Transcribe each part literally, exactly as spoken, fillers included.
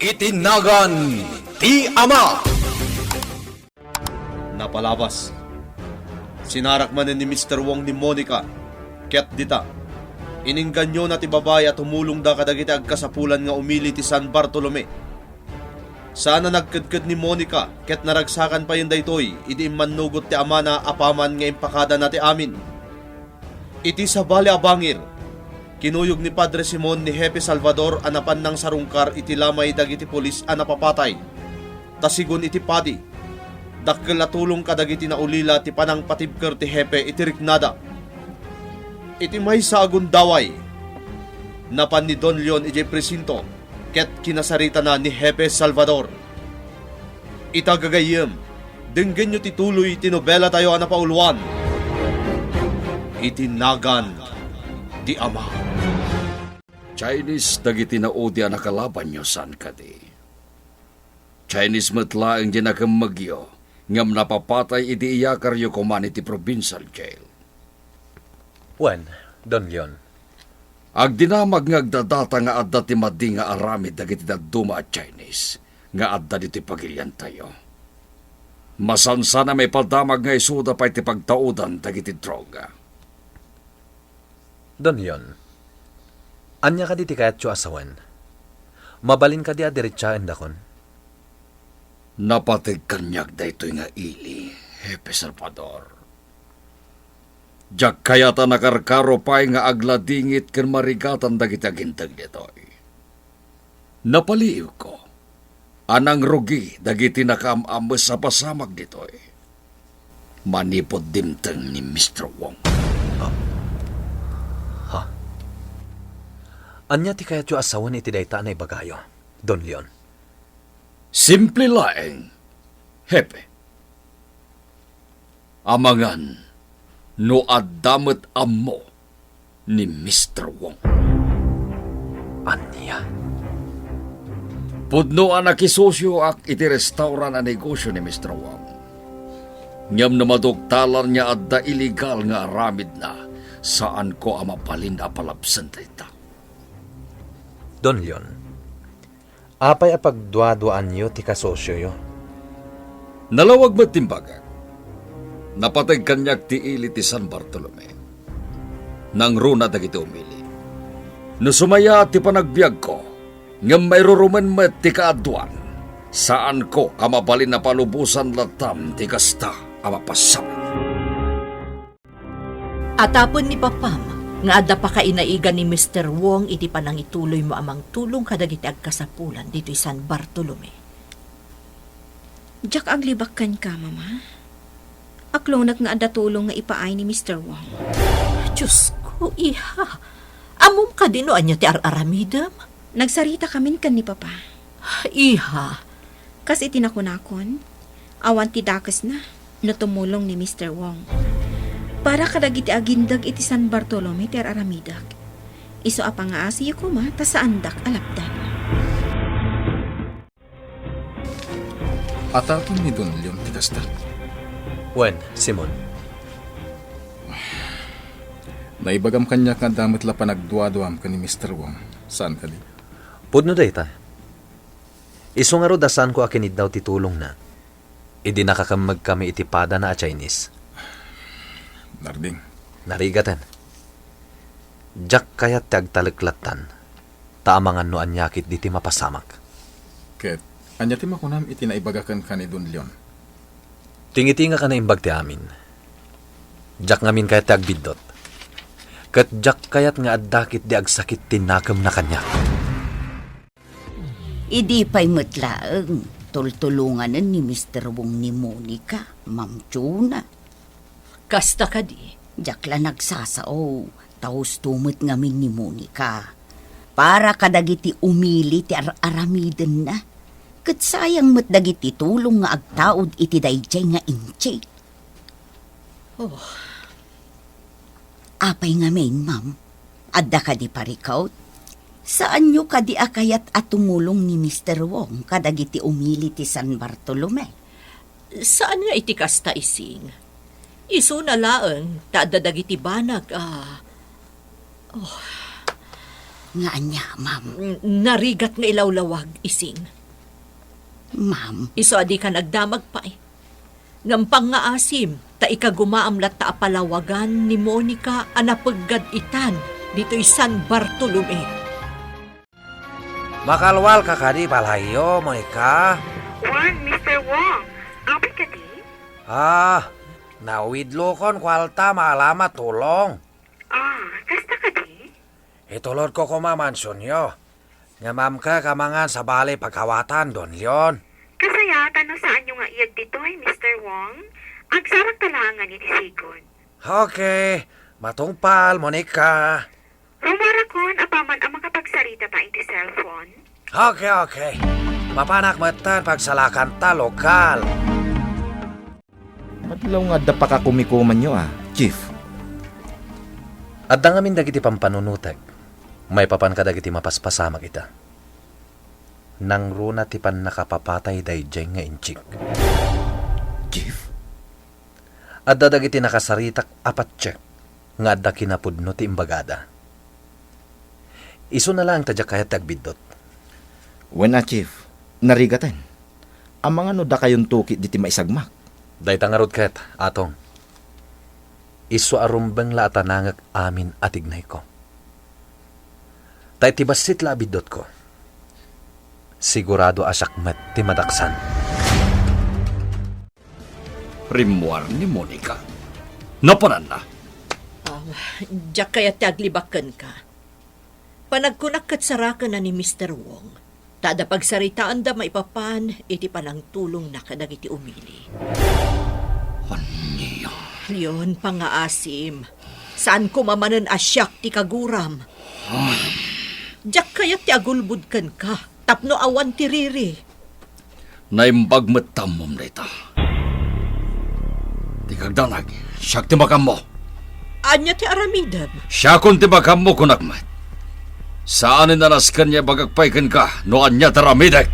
Iti nagan ti Ama. Napalabas, sinarak manen ni Mister Wong ni Monica, ket dita, inengganona ti babai a tumulongda kadagiti agkasapulan nga umili ti San Bartolome. Saan a nagkedked ni Monica ket naragsakan payen daytoy idi immannugot ti amana apaman nga impakadana ti amin. Iti sabali a bangir, kinuyog ni Padre Simon ni Hepe Salvador a napan nangsarungkar iti lamay dagiti pulis a napapatay. Ta sigun iti padi, dakkel a tulong kadagiti naulila ti panangpatibker ti Hepe iti riknada. Iti maysa a gundaway, napan ni Don Leon idiay presinto ket kinasaritana ni Hepe Salvador. Ita gagayyem, denggenyo ti tuloy ti nobelatayo a napauluan, Iti Nagan ti Ama. Chinese dagiti naudi a nakalabanyo, saan kadi? Chinese met laeng ti nakemmegyo, ngem napapatay idi iyakaryo koman iti provincial jail. Wen, Don Leon. Agdinamag nga agdadata nga adda ti madi nga aramid dagiti dadduma a Chinese nga adda ditoy pagiliantayo. Masansan a maipadamag nga isuda pay ti pagtaudan dagiti droga. Don Leon, ania kadi ti kayatyo a sawen? Mabalin kadi a diretsaendakon? Napateg kaniak daytoy nga ili, Hepe Salvador. Diak kayat a nakarkaro pay nga agladingit ken marigatan dagiti aginteg ditoy. Napaliiwko a nangrugi dagiti nakaam-ames a pasamak ditoy manipud dimteng ni Mister Wong. Ha? Ha? Ania ti kayatyo a sawen iti dayta a naibagayo, Don Leon? Simple laeng, Hepe. Amangan no adda met ammo ni Mister Wong. Ania? Pudno a nakisosioak iti restaurant a negosyo ni Mister Wong. Ngem no maduktalan nga adda illegal nga aramidna, saanko a mabalin a palabsen dayta. Don Leon, apay a pagduaduaanyo ti kasosioyo? Nalawag met ti imbagak. Napateg kaniak ti ili ti San Bartolome. Nangruna dagiti umili. No sumayaat ti panagbiagko, ngem mairurumen met ti kaaduan, saanko a mabalin a palubosan latta ti kasta a mapasamak. Atapen ni Papam nga adda pakainaigan ni Mister Wong iti panangituloymo a mangtulong kadagiti agkasapulan ditoy San Bartolome. Diak aglibak kenka, Mama. Aklonek nga adda tulong nga ipaay ni Mister Wong. Diosko, iha. Ammom kadi no ania ti ar-aramidem? Nagsarita kamin ken ni Papa. Iha. Kas iti nakunakon, awan ti dakesna no tumulong ni Mister Wong. Para kadagiti agindeg iti San Bartolome ti ar-aramidek. Isu a pangaasiyo koma ta saandak a lapdan. Atapen ni Don Leon ti kasta? Wen, Simon. Naibagam kaniak nga adda met la panagduaduam ken ni Mister Wong. Saan kadi? Pudno dayta. Isu ngarud a saanko a kiniddaw ti tulongna idi nakakemmegkami iti padana a Chinese. Narding. Narigaten. Diak kayat ti agtalek lattan, ta amangan no ania ketdi ti mapasamak. Ket ania ti makunam iti naibaga kenka ni Don Leon? Tingitingak a naimbag ti amin. Diak ngamin kayat ti agbiddut. Ket diak kayat nga adda ketdi agsakit ti nakemna kaniak. Idi pay met laeng, tultulonganen ni Mister Wong ni Monica, Ma'am Chona. Kasta kadi? Diak la nagsasao, ta husto met ngamin ni Monica. Para kadagiti umili ti ar-aramidenna. Ket sayang met dagiti tulong nga agtaud iti daydiay nga inchi. Oh. Apay ngamin, ma'am? Adda kadi parikut? Saanyo kadi a kayat a tumulong ni Mister Wong kadagiti umili ti San Bartolome? Saan nga iti kasta, Ising. Isuna laeng ta adda dagiti banag a, oh. Nga ania, ma'am? N-, narigat nga ilawlawag, Ising. Ma'am. Isu a dika nagdamag pay. Ngem pangngaasim, ta ikagumaam latta a palawagan ni Monica a napeggad itan ditoy San Bartolome. Makalwalka kadi balayyo, Monica? Wen, Mister Wong. Apay kadi? Ah, nawidlokon kuarta, maalam a tulong. Ah, kasta kadi? Itulodko koma mansionyo. Ngem amkek a mangan sabali pagkawatan, Don Leon. Kasayatan no saanyo nga iyeg ditoy, Mister Wong. Agsarakta laeng nga nitisigon. Okay. Matungpal, Monica. Rumuarakon apaman a makapagsaritata iti cellphone. Okay, okay. Mapanak metten pagsalakanta lokal. Madlaw nga adda pakakumikumanyo, a, Chief. Adda ngamin dagiti pampanunotek. Maipapan kadagiti mapaspasamak ita. Nangruna ti pannakapapatay daydiay nga inchik. Chief? Adda dagiti nakasaritak a patsek nga adda kinapudno ti imbagada. Isuna laeng ta diak kayat ti agbiddut. Wen a, Chief, narigaten. Amangan no dakayonto ket diti maisagmak. Dayta ngarud ket, Atong. Isu a rumbeng la a tanangek amin a tignayko. Ta iti bassit la a biddutko, sigurado a siak met ti madaksan. Rimmuar ni Monica. Napananna. Ah, diak kayat ti aglibak kenka. Panagkunak ket saraken a ni Mister Wong, ta adda pagsaritaanda maipapan iti panangtulongna kadagiti umili. Ania? Leon, pangngaasim. Saan koma manen a siak ti kaguram. Diak kayat ti agulbod kenka tapno awan ti riri. Naimbag met ta ammom dayta. Ti kagdanag, siak ti makaammo. Ania ti aramidem? Siakon ti makaammo, kunak met. Saanen a nasken nga ibagak pay kenka no ania ti aramidek.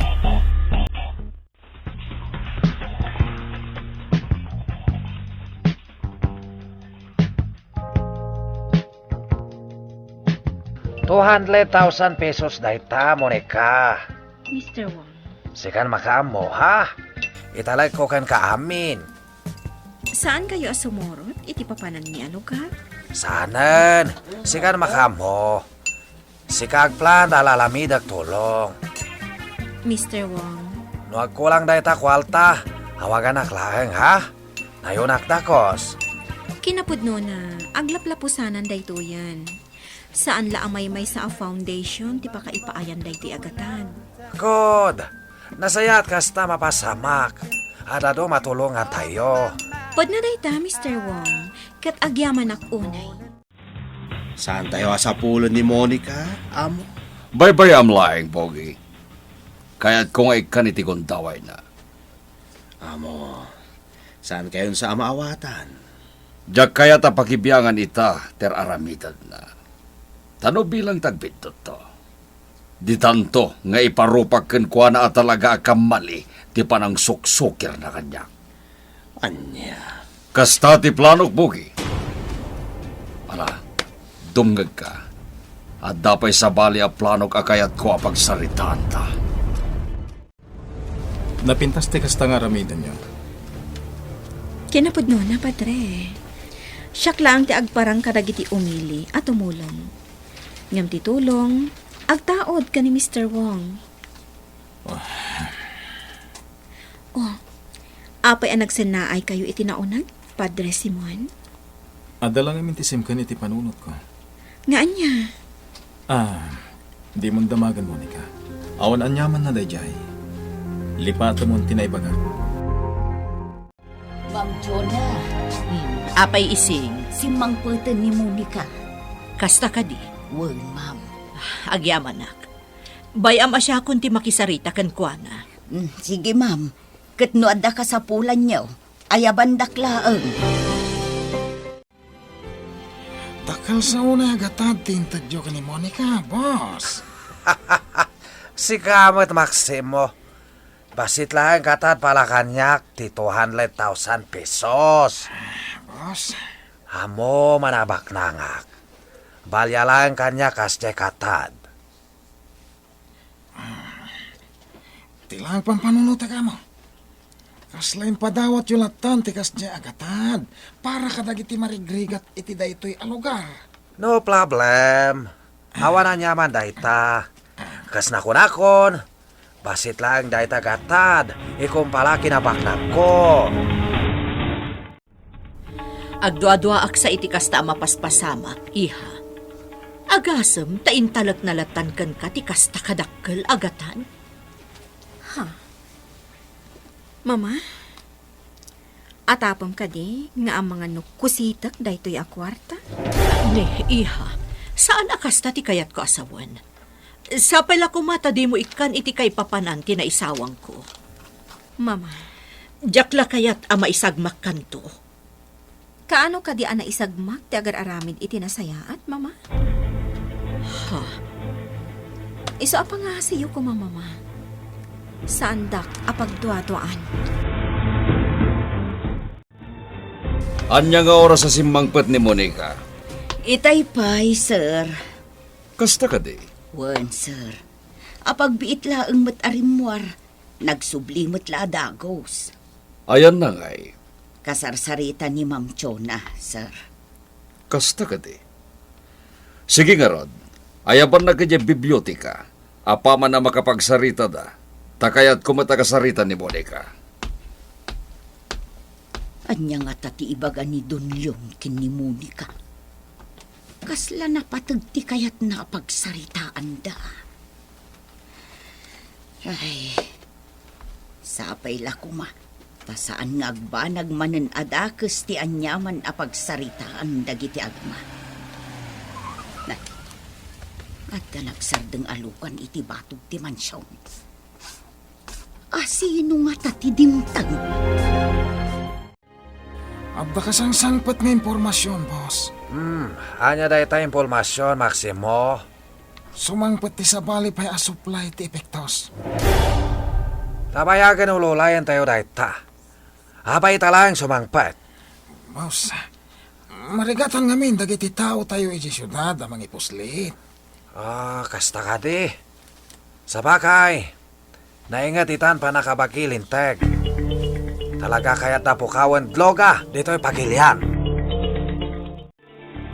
Two hundred thousand pesos dayta, Monica. Mister Wong. Sikan makaammo, ha? Italekko kenka amin. Saankayo a sumurot iti papananmi a lugar? Saanen. Sikan makaammo. Sika agplan ta alalamidek tulong. Mister Wong. No agkulang dayta kuarta, awaganak laeng, ha? Nayonak dakes. Kinapudnona, aglaplapusanan daytoyen. Saan la a maymaysa a foundation ti pakaipaayan daytoy a gatad. Kud, nasayaat kasta mapasamak. Adda adu matulongantayo. Pudno dayta, Mister Wong, ket agyamanak unay. Saantayo a sapulen ni Monica, amo? Baybayam laeng, Pogi. Kayatko nga ikkan iti gundawayna. Amo, saankayon sa a maawatan? Diak kayat a pakibiangan ita ti ar-aramidedna. Ta no bilang ti agbiddutto, ditanto nga iparupak kenkuana a talaga a kammali ti panangsuksukirna kaniak. Ania? Kasta ti planok, Pogi. Ala, dumngegka. Adda pay sabali a planok a kayatko a pagsaritaanta. Napintas ti kasta nga aramidenyo. Kinapudnona, Padre. Siak laeng ti agparang kadagiti umili a tumulong. Ngem ti tulong, agtaud ken ni Mister Wong. Oh. Oh, apay a nagsennaaykayo iti nauneg, Padre Simon? Adda la ngamin ti simken iti panunotko. Nga ania? Ah, dimon damagen, Monica. Awan aniamanna daydiay. Lipatemon ti naibagak. Ma'am Jonah. Hmm. Apay Ising? Simmangpeten ni Monica. Kasta kadi? Wen, ma'am. Agyamanak. Bay-am a siakon ti makisarita kenkuana. Hmm, sige, ma'am. Ket no adda kasapulanyo, ayabandak laeng. Dakkel sa unay a gatad ti intedyo ken ni Monica, boss. Sika met, Maximo. Bassit laeng gatad para kaniak ti two hundred thousand pesos. Boss? Ammom a nabaknangak. Balia laeng kaniak kasdiay gatad. Ti laeng pampanunotek, Amo. Kasla impadawatyo lattan ti kasdiay a gatad para kadagiti marigrigat iti daytoy a lugar. No problem. Awan aniaman dayta. Kas nakunakon, bassit laeng dayta gatad ikumpara ken nabaknangko. Agduaduaak sa iti kasta a mapaspasamak, iha. Agasem ta intalekna lattan kenka ti kasta kadakkel a gatad? Ha? Mama? Atapem kadi nga amangan no kusitek daytoy a kuarta? Ne, iha. Saan a kasta ti kayatko a sawen. Sapay la koma ta dimo ikkan iti kaipapanan ti naisawangko. Mama. Diak la kayat a maisagmakkanto. Kaano kadi a naisagmak ti agar-aramid iti nasayaat, Mama? Ha? Isu a pangngasiyo koma, Mama. Saandak a pagduaduaan. Ania nga oras a simmangpet ni Monica? Itay pay, sir. Kasta kadi? Wen, sir. Apagbiit laeng met a rimmuar. Nagsubli met la a dagus. Ayanna ngay? Kasarsarita ni Ma'am Chona, sir. Kasta kadi? Sige ngarud, ayabannak idiay biblioteka. Apaman a makapagsaritada, ta kayatko met a kasarita ni Monica. Ania ngata ti ibaga ni Don Leon ken ni Monica? Kasla napateg ti kayatna a pagsaritaanda. Ay, sapay la koma, ta saan nga agbanag manen a dakes ti aniaman a pagsaritaan dagiti agama. Na, adda nagsardeng a lukan iti batog ti mansion. Asino ngata ti dimteng? Adda kasangsangpet nga impormasion, boss. Hmm, ania dayta impormasion, Maximo? Sumangpet ti sabali pay a supply ti epektos. Tabayagen ululayen tayo dayta. Apay ita laeng sumangpet? Boss, marigatan ngamin dagiti tao tayo iti siudad a mangipuslit. Ah, kasta kadi. Sabagay, nainget itan pannakabagi linteg. Talaga kayat da pukawen dloga ditoy pagilian.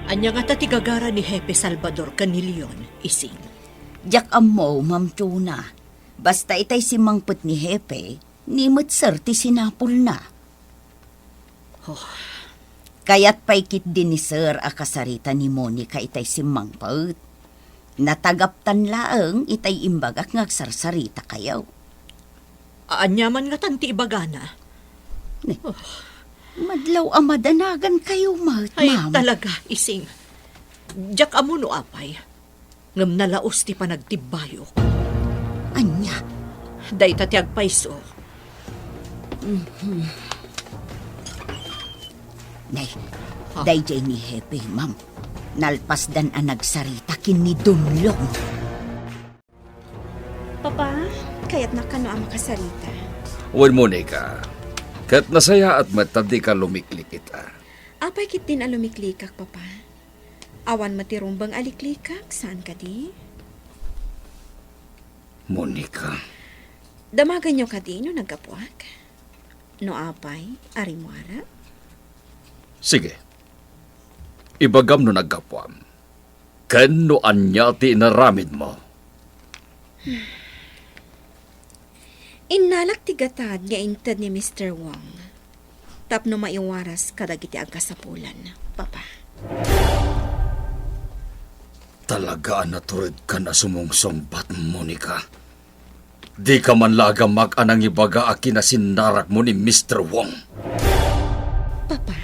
Ania ngata ti gagara ni Hepe Salvador ken ni Leon, Ising? Diak ammo, Ma'am Chona. Basta itay simmangpet ni Hepe, ni met sir ti sinapulna. Oh. Kayat pay ketdi ni sir a kasarita ni Monica itay simmangpet. Natagaptan laeng itay imbagak nga agsarsarita kayo. Aniaman ngatan ti ibagana? Ne. Oh. Madlaw a madanagan kayo met, Ay, ma'am. Talaga, Ising. Diak ammo no apay. Ngem nalaos ti panagtibbayok. Ania? Dayta ti agpayso. Mhm. Nay, Ha? Daydiay ni Hepe, ma'am. Nalpasdan a nagsarita ken ni Don Leon. Papa, kayatnak kano a makasarita? Wen, Monica. Ket nasayaat met ta dika lumiklikita. Apay ketdin a lumiklikak, Papa? Awan met ti rumbeng a liklikak, saan kadi? Monica. Damagenyo kadi no naggapuak? No apay a rimmuara? Sige. Ibagam no naggapuam. Ken no ania ti inaramidmo. Innalak ti gatad nga inted ni Mister Wong tapno maiwaras kadagiti agkasapulan, Papa. Talaga a naturedkan a sumungsungbat, Monica. Dika man la agamak a nangibaga a kinasinnarakmo ni Mister Wong. Papa,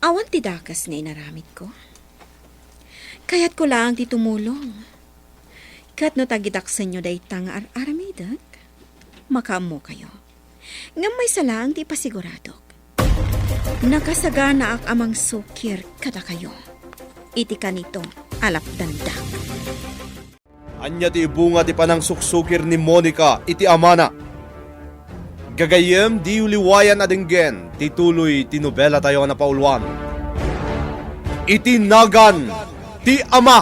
awan ti dakes nga inaramidko. Kayatko laeng ti tumulong. Ket no tagidaksenyo dayta nga ar-aramidek, makaammokayo. Ngem maysa laeng ti ipasiguradok. Nakasaganaak a mangsukir kadakayo iti kanito a lapdandak. Ania ti ibunga ti panangsuksukir ni Monica iti amana? Gagayyem, diyo liwayan a denggen ti tuloy ti nobelatayo a napauluan, Iti Nagan ti Ama.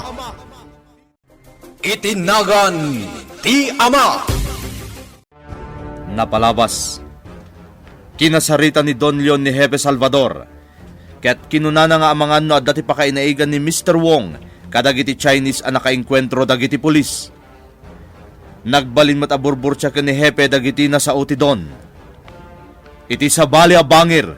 Iti Nagan ti Ama. Napalabas. Kinasarita ni Don Leon ni Hepe Salvador, ket kinunana nga amangan no adda ti pakainaigan ni Mister Wong kadagiti Chinese a nakaengkuentro dagiti pulis. Nagbalin met a burburtiaken ni Hepe dagiti nasao ti Don. Iti sabali a bangir,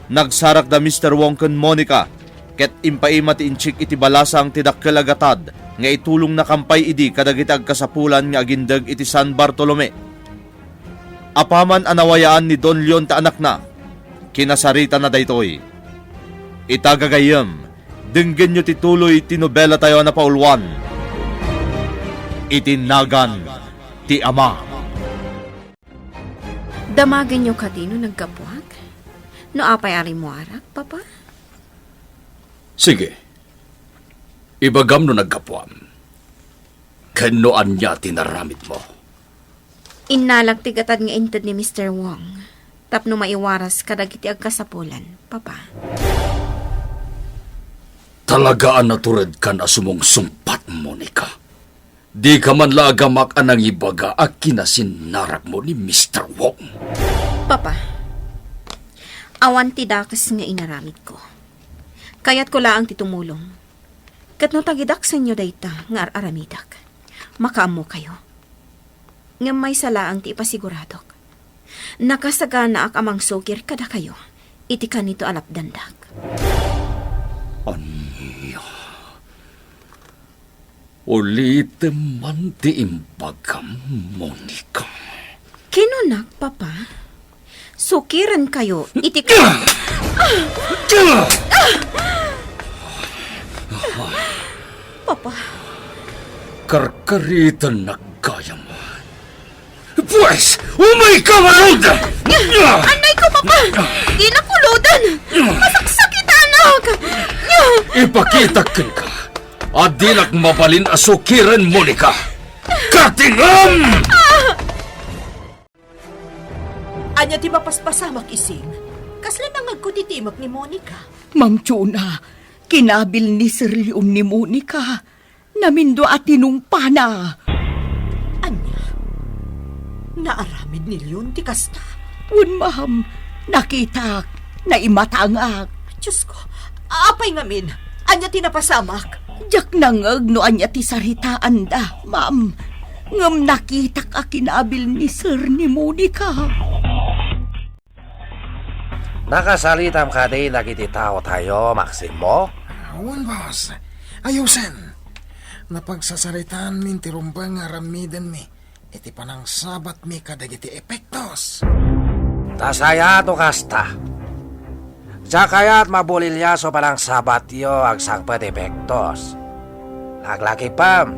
nagsarak da Mister Wong ken Monica, ket impaima ti inchik iti balasang ti dakkel a gatad nga itulongna kampay idi kadagiti agkasapulan nga agindeg iti San Bartolome. Apaman a nawayaan ni Don Leon ti anakna, kinasaritana daytoy. Ita gagayyem, denggenyo ti tuloy ti nobelatayo a napauluan, Iti Nagan ti Ama. Damagenyo kadi no naggapuak? No apay a rimmuarak, Papa? Sige. Ibagam no naggapuam. Ken no ania ti naramidmo. Innalak ti gatad nga inted ni Mister Wong tapno maiwaras kadagiti agkasapulan, Papa. Talaga a naturedkan a sumungsungpat, Monica. Dika man la agamak a nangibaga a kinasinnarakmo ni Mister Wong. Papa, awan ti dakes nga inaramidko. Kayatko laeng ti tumulong. Ket no tagidaksenyo dayta nga ar-aramidak, makaammokayo. Ngem maysa laeng ti ipasiguradok. Nakasaganaak a mangsukir kadakayo iti kanito a lapdandak. Ania? Ulitem man ti imbagam, Monica. Kinunak, Papa. Sukirenkayo iti ka- Papa. Karkaritennak gayam. Pwes, umayka ngarud! Anay ko, Papa! Dinak ulodan! Masaksakitanak! Ipakitak kenka a dinak mabalin a sukiren, Monica! Katingam! Ania ti mapaspasamak, Ising? Kasla nangagko ti timek ni Monica. Ma'am Chona, kinabil ni Sir Leon ni Monica. Namindua a tinungpana. Ania? Naaramid ni Leon ti kasta? Wen, ma'am. Nakitak, naimatangak. Diosko, apay ngamin? Ania ti napasamak? Diak nangngeg no ania ti saritaanda, ma'am. Ngem nakitak a kinabil ni Sir ni Monica. Nakasaritam kadi dagiti taotayo, Maximo? Wen, boss. Ayusen. Napagsasaritaanmin ti rumbeng nga aramidenmi iti panangsabatmi kadagiti epektos. Ta sayaat no kasta. Diak kayat mabulilias so panangsabatyo agsangpet epektos. Laglakipem,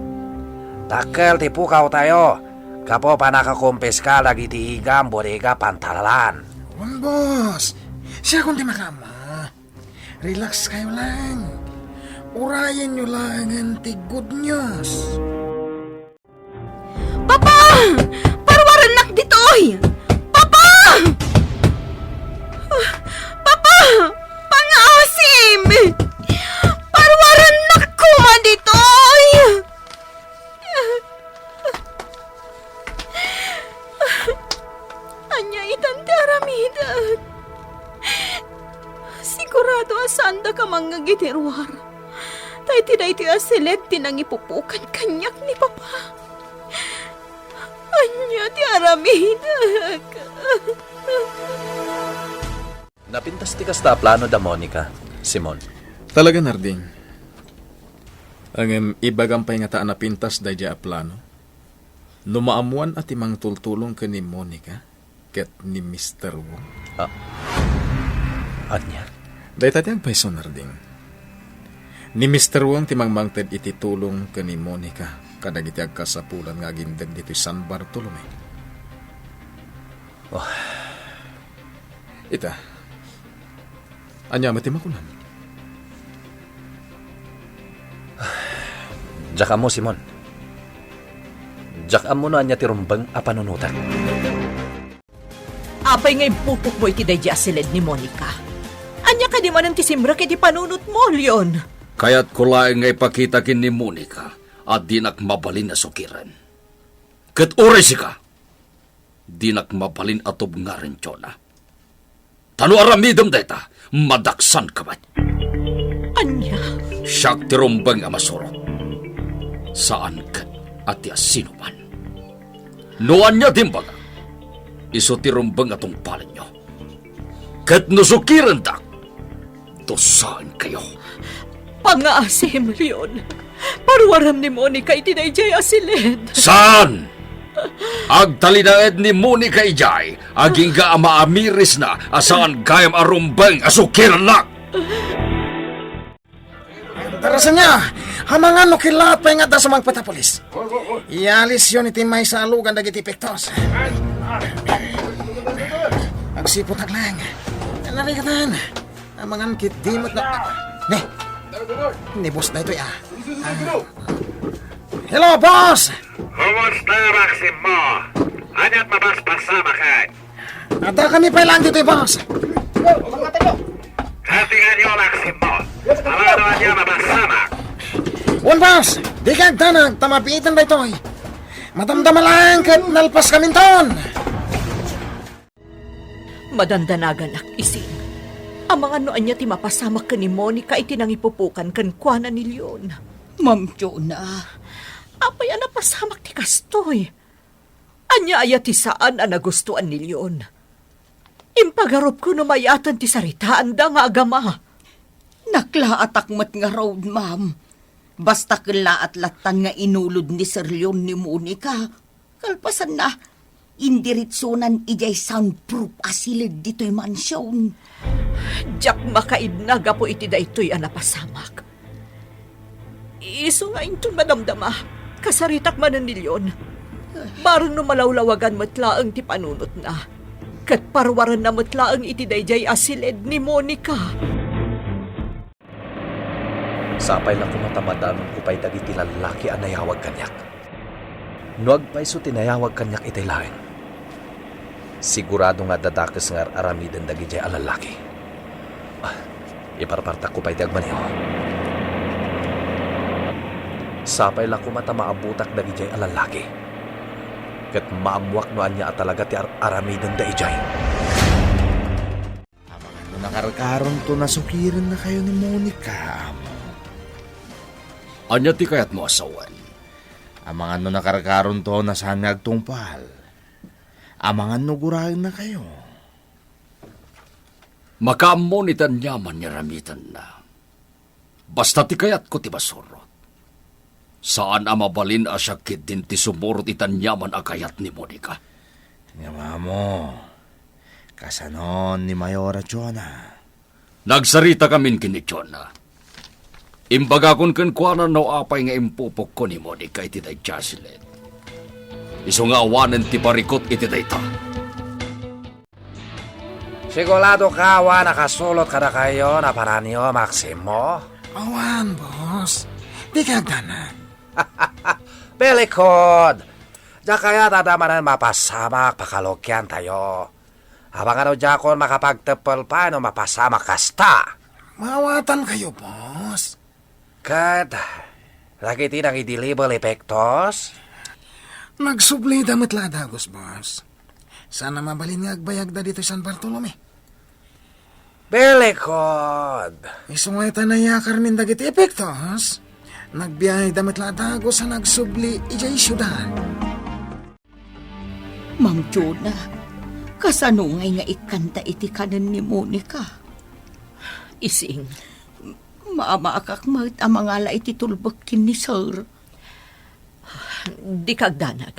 dakkel ti pukawtayo gapu pannakakumpiska dagiti igam, bodega, pantalalan. Wen, boss. Siakon ti makaammo. Relax kayo lang. Urayenyo laengen ti good news. Papa! Parwarennak ditoy! Papa! Papa! Pangaasim! Parwarennak koma ditoy! Ania itan ti aramidek? Sigurado a saandak a mangngeg iti ruar. Ta iti daytoy a siled ti nangipupukan kaniak ni Papa. Ania ti aramidek? Napintas ti kasta a plano da Monica, Simon. Talaga, Narding. Ngem ibagam pay ngata a napintas daydiay a plano? No maammoan a ti mangtultulong ken ni Monica ket ni Mister Wong. Ah, ania? Dayta ti agpayso, Narding. Ni Mister Wong ti mangmangted iti tulong ken ni Monica kadagiti agkasapulan nga agindeg ditoy San Bartolome. Oh. Ita, ania met ti makunam? Diak ammo, Simon. Diak ammo no ania ti rumbeng a panunotek. Apay nga impupokmo iti daydiay a siled ni Monica? Ania kadi manen ti simrek iti panunotmo, Leon? Kayatko laeng nga ipakita ken ni Monica a dinak mabalin a sukiren. Ket uray sika, Dinak mabalin a tubngaren, Jonah. Ta no aramidem dayta, madaksanka met. Ania? Siak ti rumbeng a masurot. Saan ket a ti asinoman. No ania ti imbaga, isu ti rumbeng a tungpalenyo. Ket no sukirendak, dusaenkayo. Pangaasim, Leon. Paruarem ni Monica iti daydiay a siled. Saan? Agtalinaed ni Monica idiay, agingga a maamirisna a saan gayam a rumbeng a sukirennak. Darasenyo, amangan no kellaat pay nga adda sumangpet a pulis. Ialisyon iti maysa a lugan dagiti epektos. Agsipud aglaeng. Narikatan. Amangan ketdi met na. Ne. Ni boss daytoy, ah. Ah. Hello, boss! Kumusta, Maximo? Ania't mapaspasamak? Adda kami pay laeng ditoy, boss. Katinganyo, Maximo. Amangan no ania mapasamak? Wen, boss. Dika agdanag ta mabiiten daytoy. Madamdama laeng ket nalpaskaminton. Madandanaganak, Ising. Amangan no ania ti mapasamak ken ni Monica iti nangipupokan kenkuana ni Leon. Ma'am Jonah. Apay a napasamak ti kastoy? Ania aya ti saan a nagustoan ni Leon? Impagarupko no mayaten ti saritaanda nga agama. Naklaatak met ngarud, ma'am. Basta kellaat lattan nga inulod ni Sir Leon ni Monica. Kalpasanna, indiritsonan idiay soundproof a siled ditoy mansion. Diak makaidna gapu iti daytoy a napasamak. Isu nga inton madamdama, kasaritak manen ni Leon. Bareng no malawlawagan met laeng ti panunotna. Ket paruarenna met laeng iti daydiay a siled ni Monica. Sapay la koma ta madanonko pay dagiti lallaki a nayawag kaniak. No agpayso ti nayawag kaniak itay laeng, sigurado nga adda dakes nga ar-aramiden dagidiay a lallaki. Ah, iparpartakko pay ti agmaneho. Sapay la koma ta maabutak dagidiay a lallaki. Ket maammoak no ania a talaga ti ar-aramidenda idiay. Amangan no nakarkaronto, nasukirennakayo ni Monica, amo. Ania ti kayatmo a sawen? Amangan no nakarkaronto, no saan nga agtungpal. Amangan no guraennakayo. Makaammo ni ti aniaman nga aramidenna. Basta ti kayatko ti masurot. Saan a mabalin a siak ketdin ti sumurot iti aniaman a kayat ni Monica. Ngem amo, kasano ni Mayor a Jonah? Nagsaritakamin ken ni Jonah. Imbagakon kenkuana no apay nga impupokko ni Monica iti daydiay a siled. Isu nga awanen ti parikut iti dayta. Siguradoka a awan nakasulot kadakayo naparanyo, Maximo? Awan, boss. Dika agdanag. Bellikod! Diak kayat a adda manen mapasamak, pakalukiantayo. Amangan no diakon makapagteppel pay no mapasamak kasta. Maawatankayo, boss. Ket dagiti nangideliver epektos? Nagsublida met la a dagus, boss. Saan a mabalin nga agbayagda ditoy San Bartolome. Bellikod! Isu nga ita nayakarmin dagiti epektos, nagbiaheda met la a dagus a nagsubli idiay siudad. Ma'am Jonah, kasano ngay nga ikkanta iti kanen ni Monica? Ising. Maamakak met a mangala iti tulbek ken ni Sir. Dika agdanag.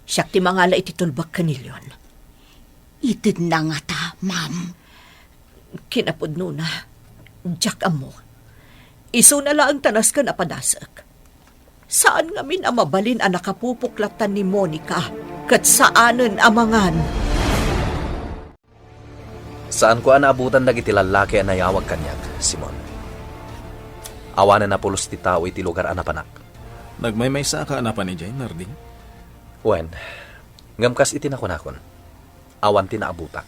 Siak ti mangala iti tulbek ken ni Leon. Itedna ngata, ma'am? Kinapudnona, diak ammo. Isuna laeng ta nasken a padasek. Saan ngamin a mabalin a nakapupok lattan ni Monica, ket saanen a mangan. Saanko a naabutan dagiti lallaki a nayawag kaniak, Simon. Awanen a pulos ti tao iti lugar a napanak. Nagmaymaysaka a napan idiay, Narding? Wen, ngem kas iti nakunakon, awan ti naabutak.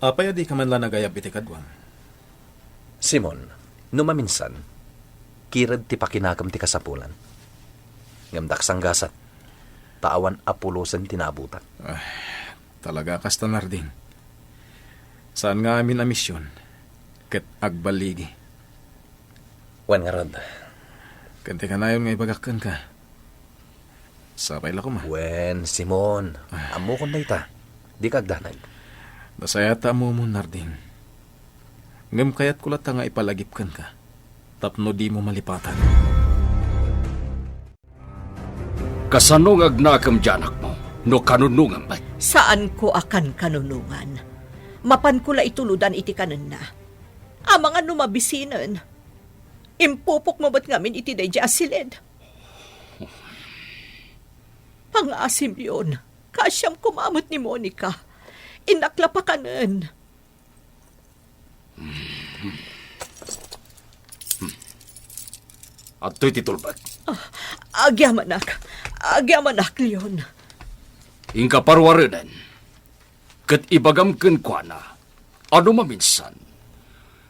Apay a dika man la nagayab iti kaduam? Simon, no maminsan, kired ti pakinakam ti kasapulan. Ngem daksanggasat, ta awan a pulosen ti naabutak. Ah, Talaga kasta, Narding. Saan nga amin a mision ket agballigi. Wen ngarud. Ket ti kanayon nga ibagak kenka, sapay la koma. Wen, Simon, Ah. ammokon dayta. Dika agdanag. Nasayaat ta ammomon, Narding. Ngem kayatko latta nga ipalagip kenka tapno dimo malipatan. Kasano nga agnaakem ti anakmo no kanunongam met? Saanko a kankanunongan. Mapanko la itulodan iti kanenna. Amangan no mabisinen. Impupokmo met ngamin iti daydiay a siled. Pangaasim, Leon. Kaasiam koma met ni Monica. Innak la pakanen. Adtoy ti tulbek. Ah, agyamanak. Agyamanak, Leon. Inka parwarenen. Ket ibagam kenkuana, ano maminsan,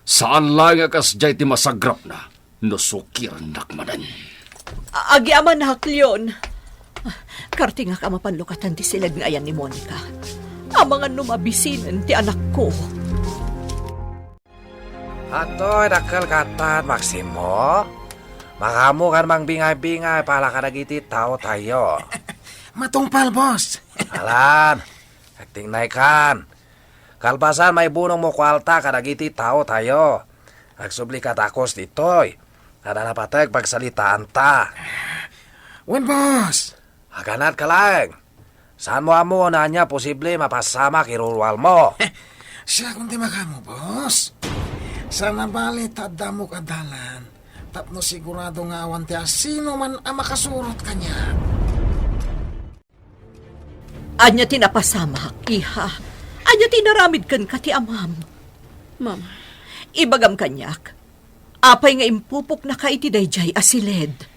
saan laeng a kasdiay ti masagrapna no sukirennak manen. A-, agyamanak, Leon. Kartingak a mapan lukatan ti siled nga ayan ni Monica. Amangan no mabisinen ti anakko. Adtoy dakkel kattan, Maximo. Makaammokan mangbingay-bingay para kadagiti taotayo. Matungpal, boss. Alan, agtingnaykan. Kalpasan, maibunongmo kuarta kadagiti taotayo. Agsubli ka dakes ditoy. Adda napateg pagsalitaanta. Wen, boss. Aganatka laeng. Saanmo ammo no ania posible mapasamak iruruarmo? Siakon ti makaammo, boss. Saan a bale ta adda ammok a dalan tapno sigurado nga awan ti asinoman a makasurot kaniak. Ania ti napasamak, iha? Ania ti inaramid kenka ti amam? Mama. Ibagam kaniak, apay nga impupoknaka iti daydiay a siled?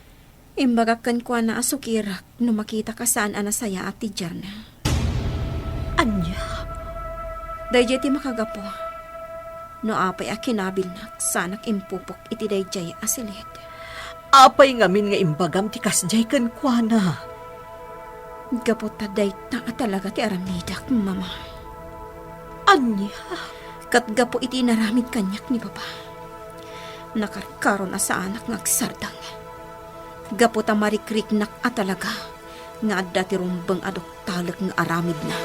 Imbagak kenkuana a sukirek no makitak a saan a nasayaat ti diarna. Ania? Daydiay ti makagapu no apay a kinabilnak saanak impupok iti daydiay a siled. Apay ngamin nga imbagam ti kasdiay kenkuana? Gapu ta dayta a talaga ti aramidek, Mama. Ania? Ket gapu iti inaramid kaniak ni Papa, nakarkaron a saanak nga agsardeng. Gapu ta marikriknak a talaga nga adda ti rumbeng a duktalek nga aramidna.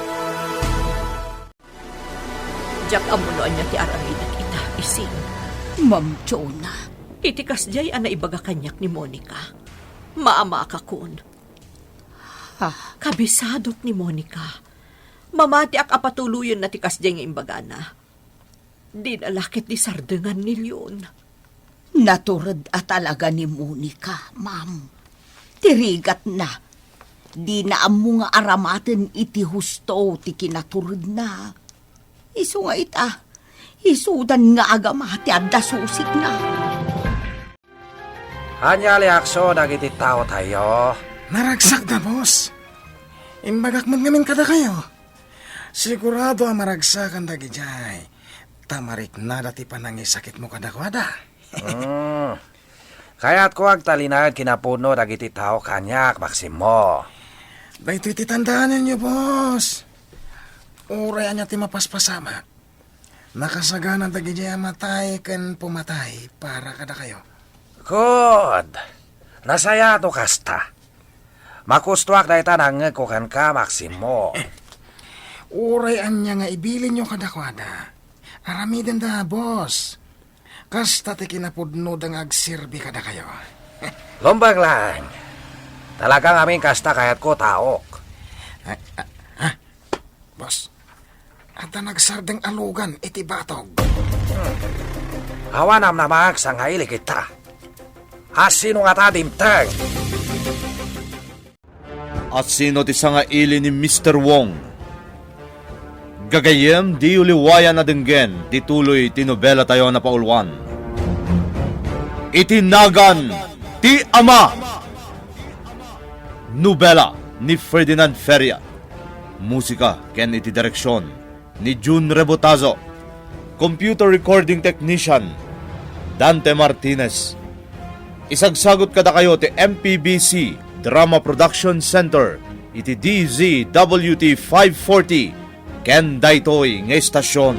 Diak ammo no ania ti aramidek ita, Ising. Ma'am Jonah. Iti kasdiay a naibaga kaniak ni Monica, maamakakon. Ah. Kabisadok ni Monica. Mamatiak a patuloyenna ti kasdiay nga imbagana. Dina la ketdi sardengan ni Leon. Natured a talaga ni Monica, ma'am. Ti rigatna, dina ammo nga aramaten iti husto ti kinaturedna. Isu nga ita, isudan nga agama ti adda susikna. Ania reaksion dagiti taotayo? Naragsakda, boss. Imbagak met ngamin kadakayo. Sigurado a maragsakan dagidiay, ta mariknada ti panangisakitmo kadakuada. Hmm. Kayatko agtalinaed kinapudno dagiti tao kaniak, Maximo. Daytoy ti tandaanenyo, boss. Uray ania ti mapaspasamak, nakasagana dagidiay a matay ken pumatay para kadakayo. Good. Nasayaat no kasta. Makustoak dayta nangngegko kenka, Maximo. Uray ania nga ibilinyo kadakuada, aramidenda, boss. Kasta ti kinapudnoda nga agserbi kadakayo. Lumbeng laeng. Talaga ngamin kasta kayatko, taok. Ah, ah, ah. Boss, adda nagsardeng a lugan iti batog. Hmm. Awan namnamaak, sangaili kita. Asino ngata dimteng? Asino ti sangaili ni Mister Wong? Gagayyem, diyo liwayan a denggen ti tuloy ti nobelatayo a napauluan, Iti Nagan ti Ama. Nobela ni Ferdinand Feria. Musika ken iti direksion ni Jun Rebotazo. Computer recording technician, Dante Martinez. Isagsagut kadakayo ti M P B C Drama Production Center iti D Z W T five forty, ken daytoy nga estasion